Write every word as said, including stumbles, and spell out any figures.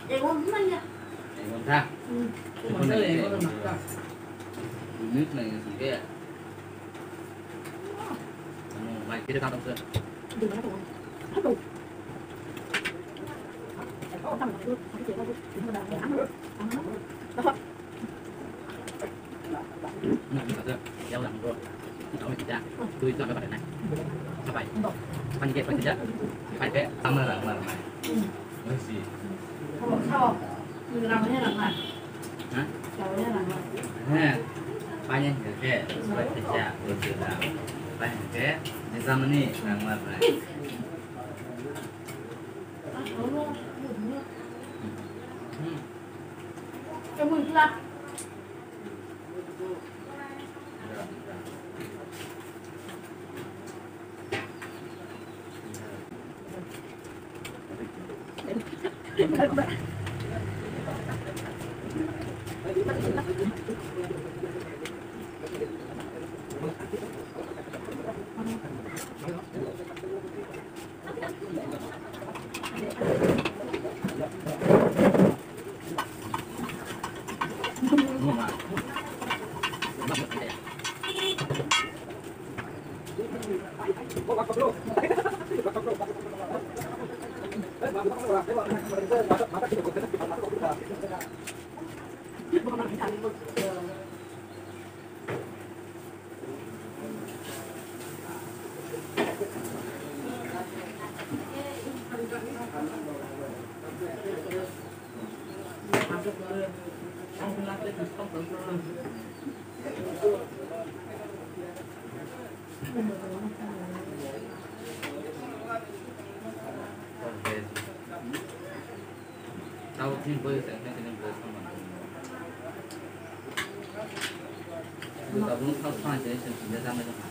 Egon thang. Egon thang, egon thang. Ini sengaja sih ya. Anu, mai kiri kantong se. Anu, ini kata, ya udah, bro. Tahu tidak? Tuh itu apa pada naik? Apa? Apa nih, apa tidak? Apa kayak sama lah, sama lah. Masih. Hah? Heh, paine hingke khe, bai khe cha, bai khe cha, bai hingke, ni jamani nangma bai. Hmm. Tabuk chini bwrwi se khe chini bwrwi samani. Tabuk no sak phan chini se chini jama jama.